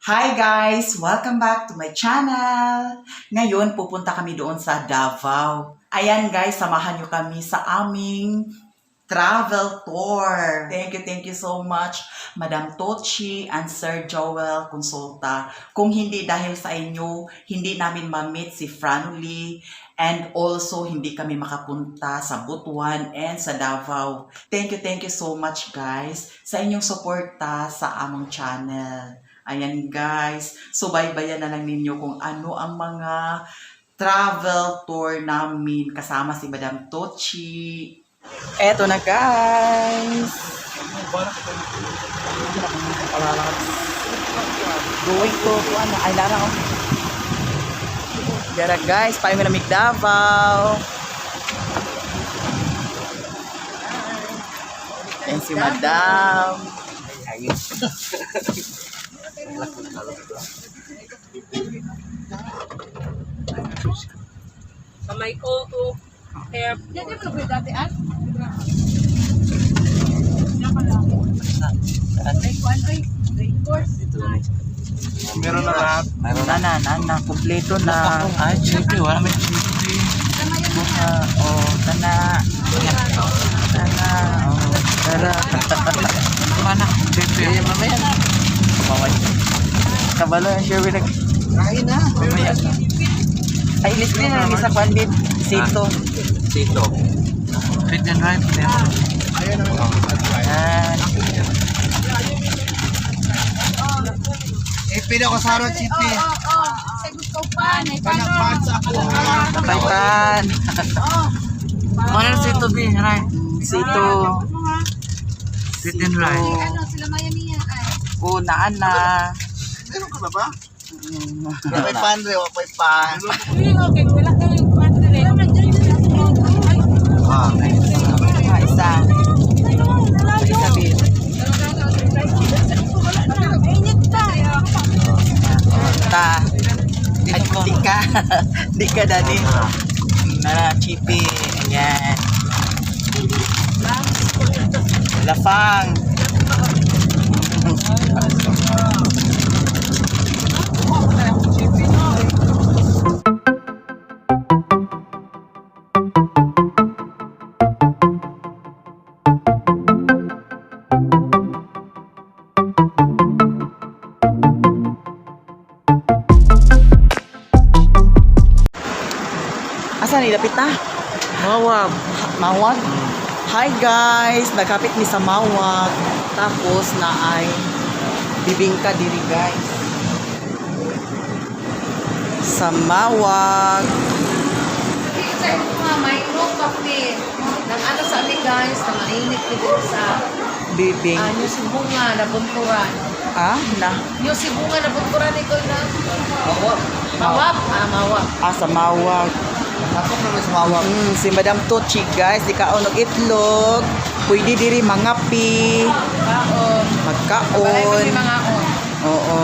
Hi guys! Welcome back to my channel! Ngayon, pupunta kami doon sa Davao. Ayan guys, samahan nyo kami sa aming travel tour. Thank you so much, Madam Tochi and Sir Joel Consulta. Kung hindi dahil sa inyo, hindi namin ma-meet si Franoli and also hindi kami makapunta sa Butuan and sa Davao. Thank you so much guys sa inyong suporta sa among channel. Ayan guys, subaybayan na lang ninyo kung ano ang mga travel tour namin kasama si Madam Tochi. Eto na guys! Going to, ano, ay lara oh. Dara guys, payo na mig Davao. Ayan si Madam. Sa may O Air. Meron na lahat. Meron na na, na, na, kumpleto na. Ay, chippy. Wala may chippy. Buha, oh, tana. Tana, oh, tara. Mana? Chippy. Eh, mamaya na. Mamaya. Kabalo ang sure nag. Kain na. Mamaya. Ay, libre na lang sa kwan, babe. Sito. Sito. Fit and right. Meron. Yan. Eh, pila ko sa harot, chippy. Sa gusto pa, Panapan sa ako. Paypan. Mana sito, B? Right. Sito. Fit and right. Ano, sila Maya niya ay. Oh, naan na. Meron ka na ba? May pan, re. May pan. Okay, wala ka yung kwan dire. Ah. Ah, isa. Isa, babe. Init tayo. Ta. Ay, di ka. Di ka, dani. Na, chippy. Ayan. Lafang. Asa ni lapit na? Mawab. Mawag. Hi guys, nagkapit mi sa Mawag. Tapos na ay bibingka diri guys. Sa Mawag. Sa mga micro kape. Nang ano sa amin guys, nang mainit dito sa Bibing. New Sibunga na bunturan. Ah, na. New Sibunga na bunturan ito na. Mawap. Mawap. Ah, mawap. Ah, sa Mawag. Ako na sa mawab. Si Madam Tochi guys, di kaon og itlog. Pwede diri mangapi, Kaon. Balay magkaon. mo si mga on. Oo.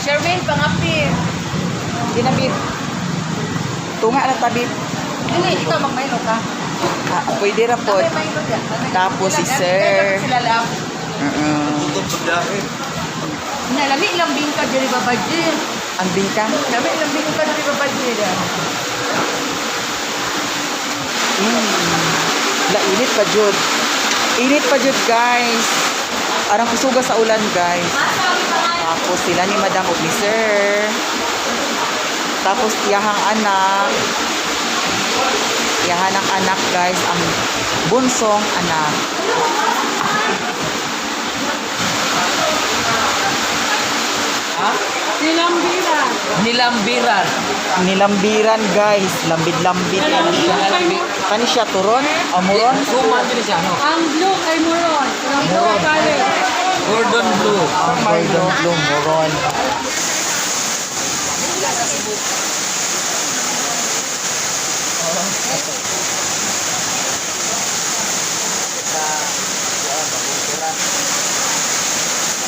Sherwin, pangapi. Di na bib. Tunga na tabi. Dili, ikaw magmaylo ka. Ah, pwede ra pod. May maylo diyan. Tapos si Sir. Sila lang. Oo. Tutok sa biyahe. Nalami lang bingka diri babaji. Ang bingka. Lami lang bingka diri babaji. La, init pa jud. Init pa jud, guys. Arang kusuga sa ulan, guys. Tapos sila ni Madam ug ni Sir. Tapos iyahang anak. Iyahan ang anak, guys, ang bunsong anak. Nilambiran. Nilambiran. Nilambiran, guys. Lambid-lambid na siya. Kani siya turon? Amuron? Suman din siya, no? Ang blue kay Moron. Ang blue kay Kale. Gordon Blue. Gordon Blue, moron.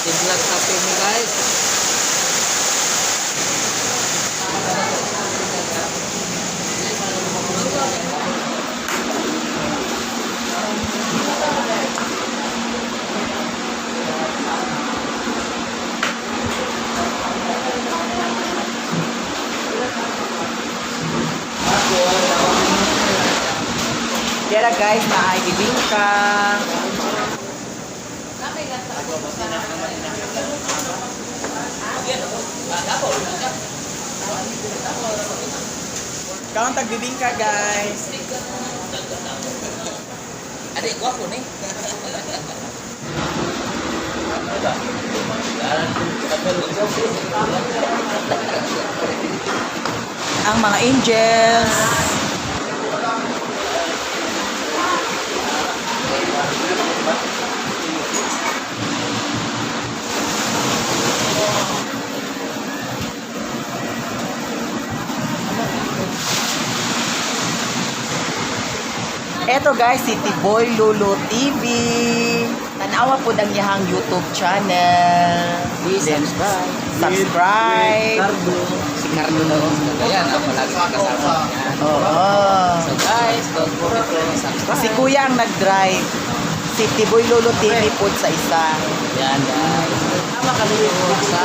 Tiglag kape mi guys. Diara guys, naay bibingka. Kaon tag bibingka, guys. Adi, gwapo ni. Ang mga angels. Eto guys, si Tiboy Lolo TV. Tanawa po ang iyahang YouTube channel. Please Then, subscribe. Subscribe. Cardo. Si Cardo na rin. Ayan, ang palagi kasama. Yan. Oo. So guys, don't forget to subscribe. Si Kuya ang nag-drive. Si Tiboy Lolo TV po sa isa. Yan guys. Tama kami doon sa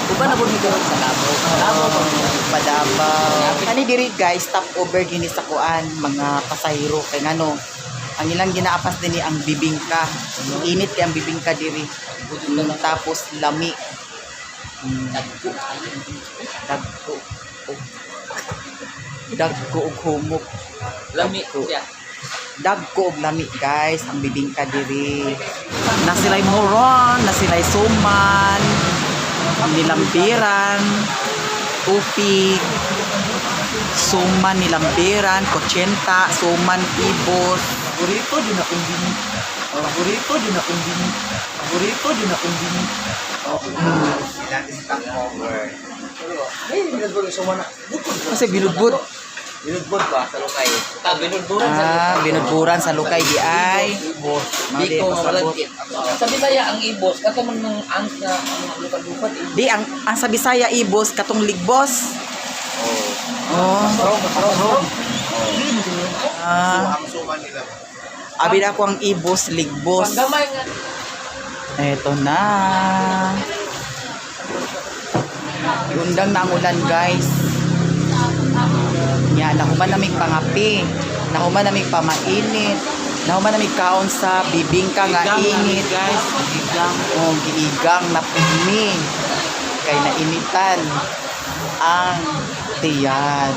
Uban na po mi karon sa Davao. Davao pa mi. Padabaw. Kani diri guys, stop over gini sa kuan mga pasahero kay ngano. Ang ilang ginaapas dinhi ang bibingka. Init kay ang bibingka diri. Tapos lami. Dagko. Dagko. Og dagko og humok. Lami siya. Dagko og lami guys ang bibingka diri. Na sila'y moron, na sila'y suman, nilambiran, tupig, suman, nilambiran, kutsenta, suman, ibos. Paborito din akong bini. Paborito din akong bini. Paborito din akong bini. Ilang stock over. Hey, binudbud sa mana. Kasi binudbud. Binudbud ba sa lukay? Ah, binudburan sa Ah, binudburan sa lukay di ay. Ibos. Mao di Biko nga pasabot. malagkit. Sa Bisaya ang ibos kato man nung ang na ang mga lupad-lupad eh. Di ang sa Bisaya ibos katong ligbos. Oh. Strong, strong. Ah, Ang suma nila. abi na ako ang ibos ligbos. Panggamay nga. Eto na. Gundang na ang ulan, guys. Nya, nahuman naming pangapi. Nahuman naming pamainit. Nahuman naming kaon sa bibingka nga Igang namin, init. guys. Igang. Oh, giigang na pumi. Kay nainitan ang tiyan.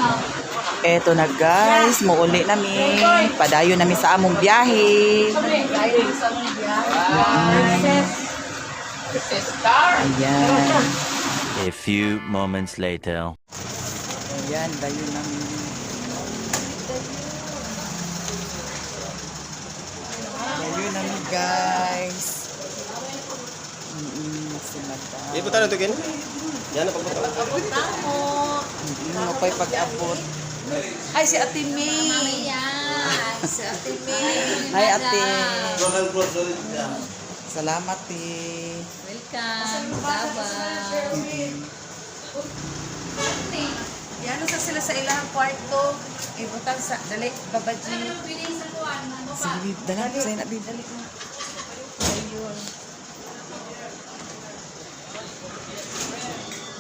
Eto na guys, muuli nami. Padayon nami sa among biyahe. Star. Ayan. A few moments later. Ayan, dayon namin. Dayon namin guys. Si madam. Ibutan na to gin. Yan ang pagbutan. Mapay pag-abot. Ay, si Ate May. Si Ate May. Hi, ate. Salamat, eh. Welcome. Bye-bye. Yan sa sila sa ilang kwarto. Ibutang sa dali babaji. Sige, babe. Dala, sa'yo na, babe. Dali. Ayun.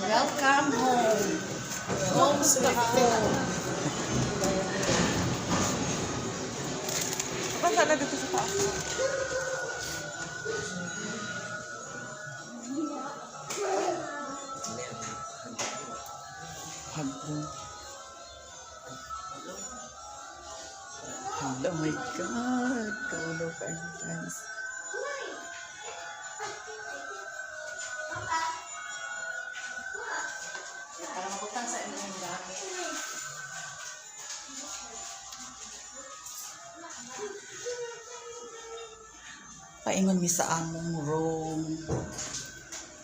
Welcome home. Home sweet home. Papansa na dito sa taas. Hagbo. Oh my God. Kaulo kayo, guys. Para mabutang sa inyong gamit. Paingon mi sa among room.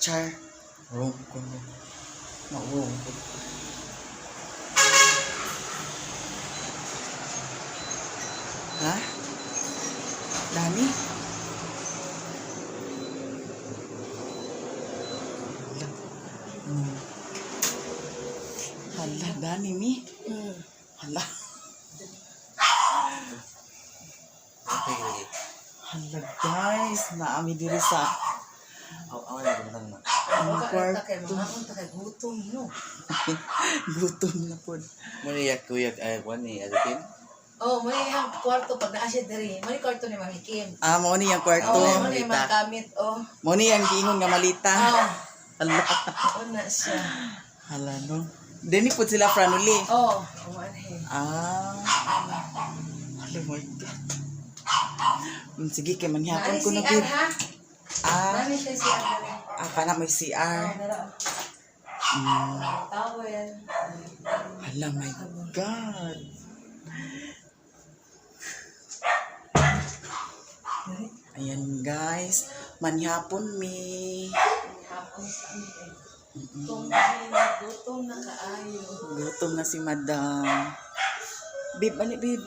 Char. Room ko no. No, room ko. Ha? Dami? Hala. Hala, dami mi. Hala. Hala guys, naami diri sa ang kwarto. Kay gutom no. Gutom na po. Muna yak kuya ay kuan ni Alikin. Oh, may ang kwarto pag naa siya diri. May kwarto ni Mami Kim. Ah, mao ni ang kwarto. Oh, may Malita. gamit oh. Mao ni ang giingon nga malita. Oh, Hala. una siya. Hala no. Dini pud sila franuli. Oh, umanhin. Ah. Hala my God. Sige kay manghapon Naani ko na CR gid. ha? Ah, Nani siya CR diri. ah kana may Oh, CR. dara. Towel. Hala my God. Ayan guys, manhapon mi. Hapon sa amin. Gutom gutom na kaayo. Gutom na si madam. Babe, ali babe.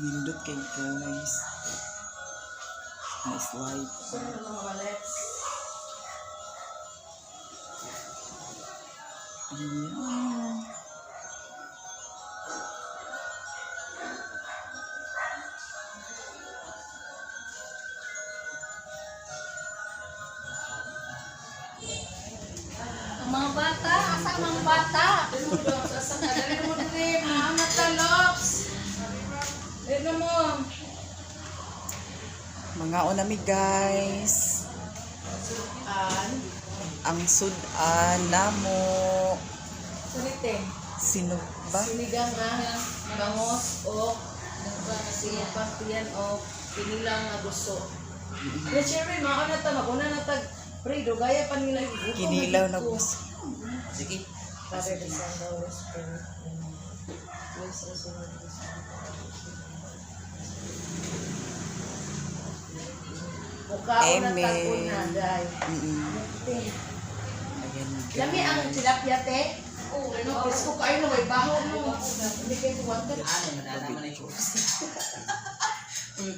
Nindot kay guys. Nice slide. Gusto mo ng mga wallets. Ayan. Ang mga bata, asa ang mga bata? Asa ka dali mo diri, mga amat ta lops. Dali na mo. Mga una mi guys. An, Ang sudan namo. sulite. Sino ba? Sinigang nga bangos o sinupang tiyan o pinilang nga guso. Pero Sherry, mauna ta, maguna na tag pre, dugaya pa nila yung gutom Kinilaw na gid ko. gusto. Sige. Father, the Son, the Holy Spirit. Amen. Bless us, O Lord, this Mukhaon na Amen. tag una, day. Mm-mm. Ayan guys. Lami ang tilapia, te. Oh, ano, presko kayo no, may baho no. Hindi kayo tuwanta. Ano, madana man ay course.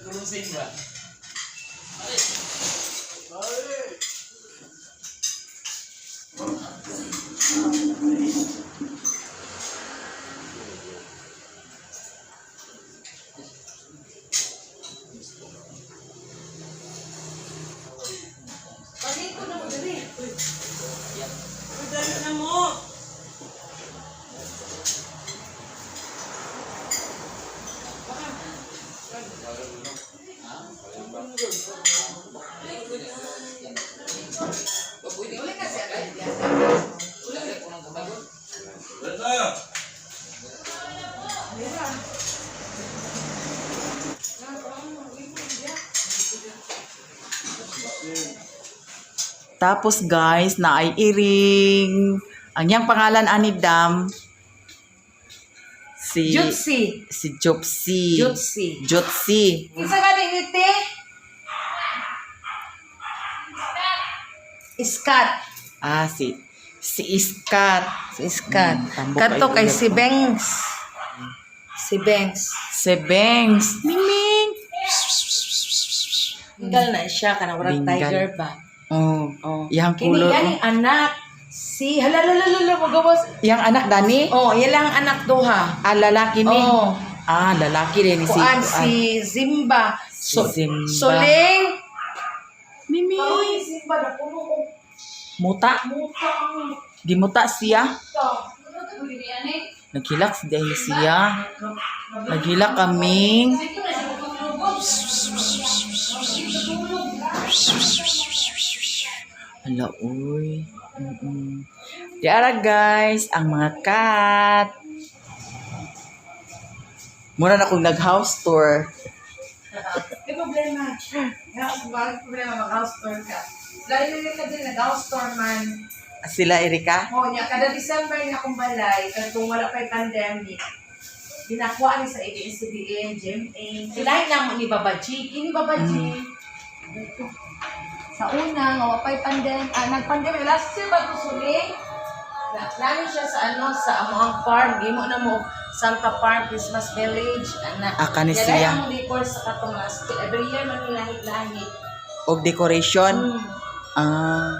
Cruising ba? Paliko na mo dali. Uy, dali na mo. Uli kasi agad. Tapos guys, na ay iring. Ang iyang pangalan ani Dam si Jutsi. si Jopsy. Jutsi. Jutsi. Kinsa gani ni te? Iskat. Ah, si si Iskat. Si Iskat. Tambok Kato ay kay si ugat. Bengs. Si Bengs. Si Bengs. Mingming. Bengal na siya kanang murag Bengal. tiger ba. Oh. Oh. Iyang Kini kulor. ganing anak si halalala magawas. Iyang anak Dani? Oh, iya lang anak duha. Ah, lalaki ni. Oh. Ah, lalaki din ni si Kuan si Zimba. Si Zimba. Soling. Mimi. Oy, Zimba na puno og Muta. muta ang Gimuta siya. muta. Naghilak si dahil siya. Naghilak kaming. Hala, uy. Diara guys, ang mga cat. Mura na kong nag-house tour. May problema. Ya, bakit problema mag-house tour ka? Lalo na ka din nag-house tour man. Sila, Erika? Oh, nya kada December na akong balay, kadtong wala pa'y pandemic. Ginakuha ni sa ABS-CBN, GMA. Lahi na mo ni Baba G. Kini Baba G. Sa una, nga wa pa'y pandemic, ah, nag-pandemic last year ba to suli? Lalo siya sa ano sa amoang farm, gimo na mo Santa Farm Christmas Village ana. Ah, kani Kaya siya. lahi ang decor sa katong last year. Every year man ni lahi-lahi. Og decoration. Mm. Ah.